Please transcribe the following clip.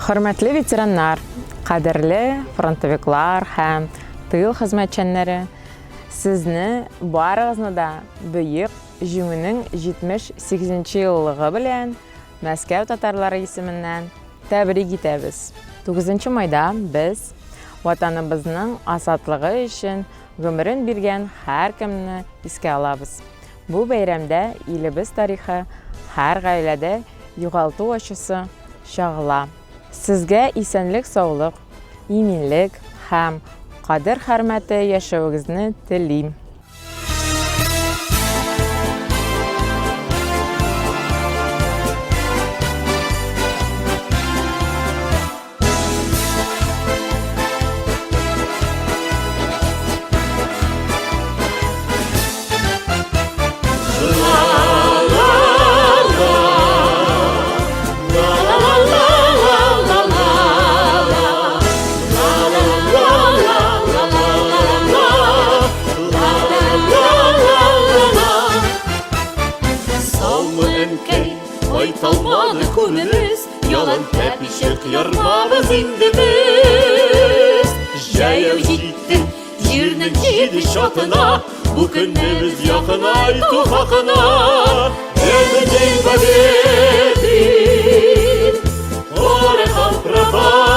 Хөрмәтле ветераннар, кадерле фронтовиклар һәм тыл хезмәтчәннәре, сезне барыгызны да Бөек Җиңүнең 78 нче еллыгы белән Мәскәү татарлары исеменнән тәбрик итәбез. 9 майда без Ватаныбызның азатлыгы өчен гомерен биргән һәркемне искә алабыз. Бу бәйрәмдә илебез тарихы, һәр гаиләдә югалту ачысы чагыла. Сезгә исәнлек-саулык, иминлек һәм кадер-хөрмәте яшәвегезне телим! Саумы, әнкәй, кайталмады күңелебез, Ялан тәпи чык ярмабыз инде без. Җәяү җиттек җирнең җиде чатына, Бу көнне без якынайту хакына. Это день победы, порохом пропах.